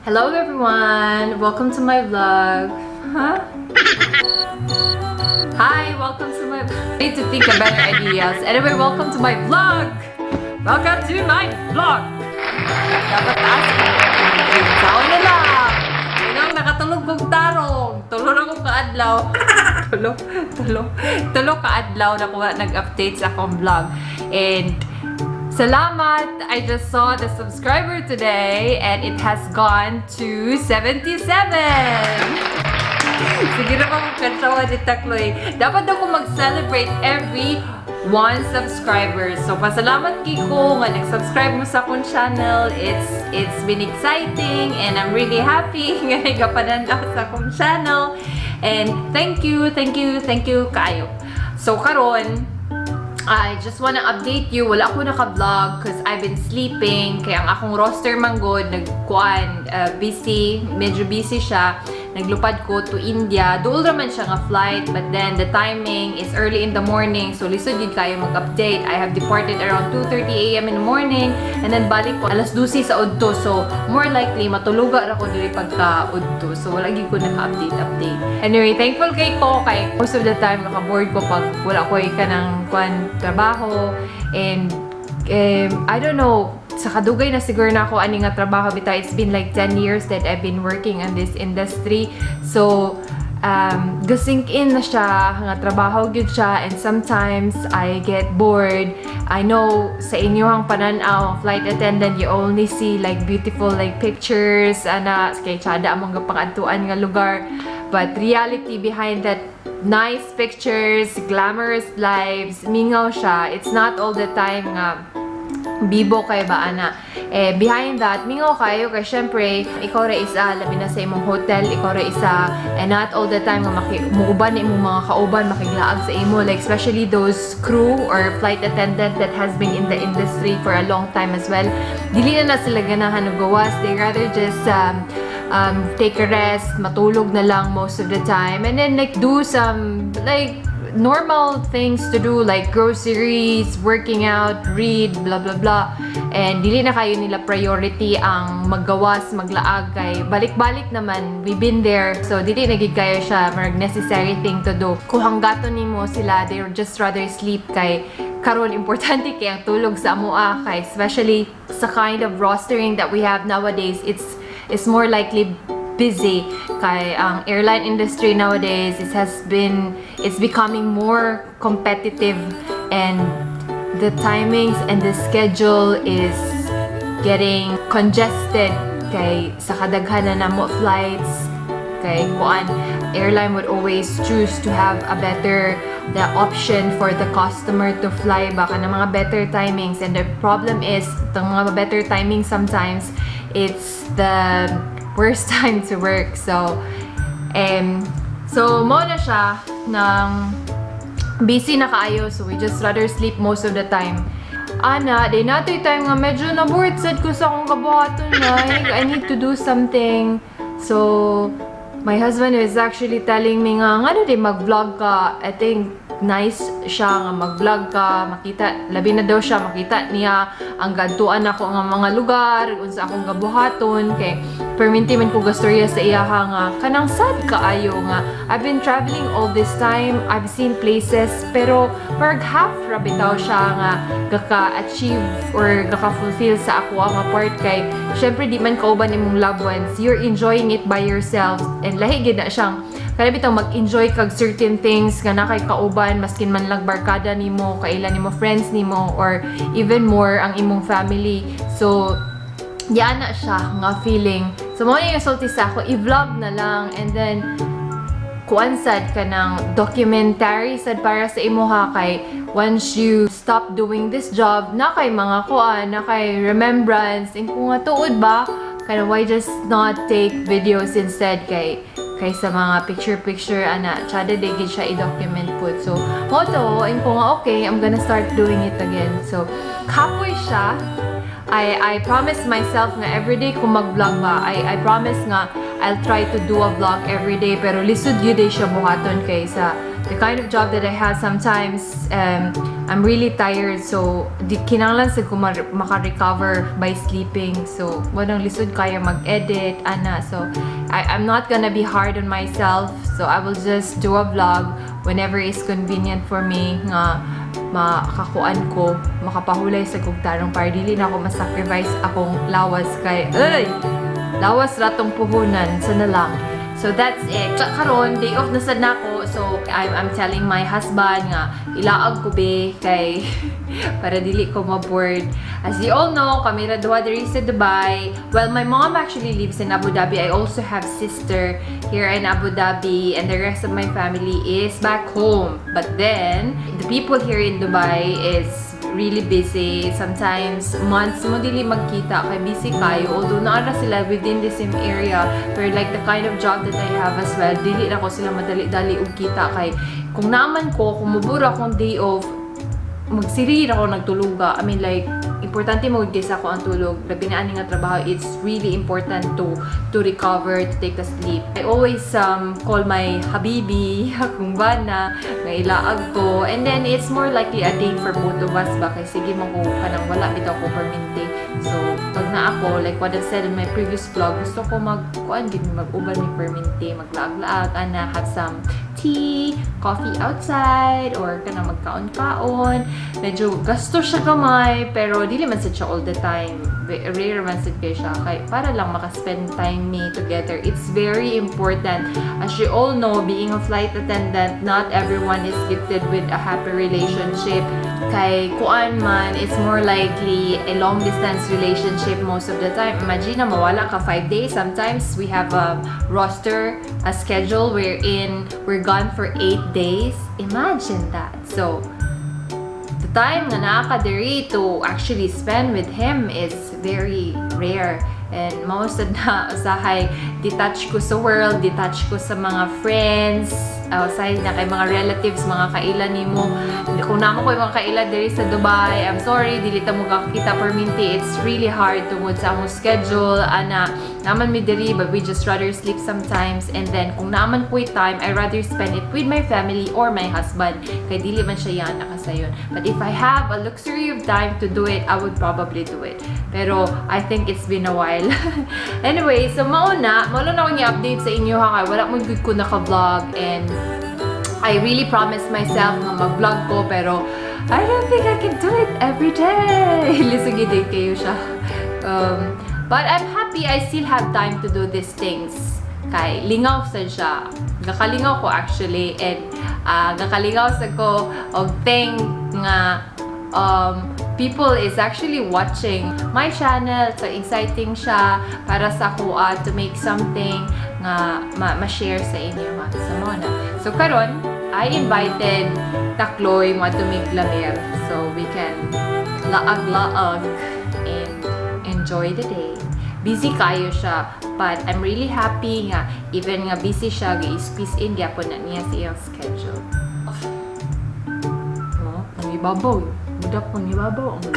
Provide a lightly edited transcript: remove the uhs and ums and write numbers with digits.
Hello, everyone! Welcome to my vlog. Huh? Hi! Welcome to my— I need to think of better ideas. Anyway, welcome to my vlog! Welcome to my vlog! Dapat taas ko. Sao na lang! Inong nakatulog kong tarong. Tulo na kong kaadlaw. Tulo, tulo, tulo kaadlaw na kuha nag-update sa akong vlog. And salamat! I just saw the subscriber today and it has gone to 77! Sige na pa kung ni Takloy. Dapat daw ko mag-celebrate every one subscriber. So, pasalamat kay ko nga nag-subscribe mo sa akong channel. It's been exciting and I'm really happy nga nagapananaw sa akong channel. And thank you, thank you, thank you kayo. So, karon, I just wanna update you. Wala ako naka-vlog because I've been sleeping. Kaya ang akong roster manggod, nagkuan, busy. Medyo busy siya. Naglupad ko to India. Duol raman siya nga flight, but then the timing is early in the morning. So lisod gyud kayo mag-update. I have departed around 2:30 a.m. in the morning and then balik ko alas 12 sa udto. So more likely matuluga ra ko diri pagka udto. So wala gyud ko naka-update update. Anyway, thankful kay ko kay most of the time naka-bored ko pag wala ko kanang kuan trabaho and I don't know, sa kadugay na siguro na ako ani nga trabaho bitaw. It's been like 10 years that I've been working in this industry, so gasink in na siya nga trabaho gyud siya and sometimes I get bored. I know sa inyong panan-aw, ang flight attendant, you only see like beautiful like pictures ana kay tsada among gapangadtuan nga lugar, but reality behind that nice pictures, glamorous lives, mingaw siya. It's not all the time nga bibo kay ba ana. Eh, behind that, mingaw kayo kay syempre, ikaw ra isa, labi na sa imong hotel, ikaw ra isa, and not all the time nga maki, muuban na imong mga kauban, makiglaag sa imo, like especially those crew or flight attendant that has been in the industry for a long time as well. Dili na na sila ganahan og gawas, they rather just take a rest, matulog na lang most of the time, and then like do some like normal things to do like groceries, working out, read, blah blah blah. And dili na kayo nila priority ang maggawas, maglaag kay balik-balik naman, we've been there. So dili na gid kayo siya marag necessary thing to do. Kung hanggaton nimo sila, they would just rather sleep kay karon importante kay ang tulog sa amoa kay especially sa kind of rostering that we have nowadays, it's more likely busy kay ang airline industry nowadays, it has been it's becoming more competitive and the timings and the schedule is getting congested kay sa kadaghanan na mo flights kay kuan, airline would always choose to have a better the option for the customer to fly ba kana mga better timings. And the problem is the mga better timings, sometimes it's the worst time to work. So mo na siya ng busy na kaayo, so we just rather sleep most of the time ana. Di natoy time nga medyo na-bored sad ko sa akong kabuhaton na I need to do something. So my husband is actually telling me nga ngano di mag-vlog ka? I think nice siya nga mag-vlog ka, makita, labi na daw siya, makita niya ang gadtuan ako nga mga lugar, unsa akong gabuhaton, kay perminti man ko gastorya sa iyaha nga kanang sad kaayo nga I've been traveling all this time, I've seen places, pero parang half ra bitaw siya nga gaka-achieve or gaka-fulfill sa ako nga part kay syempre di man kauban imong loved ones, you're enjoying it by yourself and lahi gid na siyang kaya bitaw mag-enjoy kag certain things nga na kay kauban, maskin man lang barkada nimo, kaila nimo, friends nimo, or even more ang imong family. So yan na siya nga feeling. So mo yung sulti sa ako, i-vlog na lang and then kuan sad ka ng documentary sad para sa imuha kay once you stop doing this job, na kay mga kuan, na kay remembrance and kung nga tuod ba kaya why just not take videos instead kay kaysa mga picture-picture ana, tsada di gid siya i-document pud. So mo to and ko nga okay, I'm gonna start doing it again. So kapoy siya. I promise myself nga everyday kung mag-vlog ba, I promise nga I'll try to do a vlog every day, pero lisod yun day siya buhaton kay sa The kind of job that I have, sometimes I'm really tired, so di kinahanglan sa ko maka-recover by sleeping. So walang lisod kaya mag-edit ana. So I'm not gonna be hard on myself. So I will just do a vlog whenever is convenient for me nga makakuan ko, makapahulay sa kog tarong para dili na ako masacrifice akong lawas kay ay lawas ratong puhunan sa na lang. So that's it. Karon day off na sad nako. So I'm telling my husband nga ilaag ko be kay para dili ko ma-bored. As you all know, kami ra duha diri sa Dubai. Well, my mom actually lives in Abu Dhabi. I also have sister here in Abu Dhabi and the rest of my family is back home. But then, the people here in Dubai is really busy. Sometimes, months mo dili magkita kay busy kayo. Although naa ra sila within the same area. Pero like the kind of job that I have as well, dili na ko sila madali-dali og kita kay kung naman ko, kung mubura akong day off, magsiri ako nagtuluga. I mean, like, importante mo gid sa ako ang tulog. Labi na ani nga trabaho, it's really important to recover, to take a sleep. I always call my habibi, akong bana, nga ilaag ko. And then, it's more likely a date for both of us ba? Kay sige man ko kanang wala bitaw ko permente. So, pag na ako, like what I said in my previous vlog, gusto ko mag, kuan gid mag-uban mi permente, maglaag-laag, ana, have some tea, coffee outside, or kanang magkaon-kaon. Medyo gasto siya gamay, pero dili man sad siya all the time. Rare man sad kay siya. Kay, para lang makaspend time me together. It's very important. As you all know, being a flight attendant, not everyone is gifted with a happy relationship. Kay kuan man, it's more likely a long distance relationship most of the time. Imagine na mawala ka 5 days. Sometimes we have a roster, a schedule wherein we're gone for 8 days. Imagine that. So, the time nga naa ka diri to actually spend with him is very rare. And most of na usahay detach ko sa world, detach ko sa mga friends, usahay na kay mga relatives, mga kaila nimo. Kung naa mo koy mga kaila diri sa Dubai, I'm sorry, dili ta mo kakita perminti. It's really hard tungod sa among schedule. Ana, naa man mi diri, but we just rather sleep sometimes. And then, kung naa man ko'y time, I rather spend it with my family or my husband. Kay dili man siya yan nakasayon. But if I have a luxury of time to do it, I would probably do it. Pero, I think it's been a while. Anyway, so mauna, mao na akong i-update sa inyo ha, kay wala mo gud ko naka-vlog and I really promised myself nga mag-vlog ko, pero I don't think I can do it every day. Lisod gid kayo siya. But I'm happy I still have time to do these things. Kay lingaw sad siya. Gakalingaw ko actually and gakalingaw sa ko og think nga people is actually watching my channel. So exciting siya para sa ako to make something nga ma-share sa inyo ha. So mao na. So karon I invited Takloy mo to mig Lamer so we can laag-laag and enjoy the day. Busy kayo siya, but I'm really happy nga even nga busy siya, gi-squeeze in gyapon na niya sa iyang schedule. Oh, ang ibabaw. Budak pang ibabaw. Ang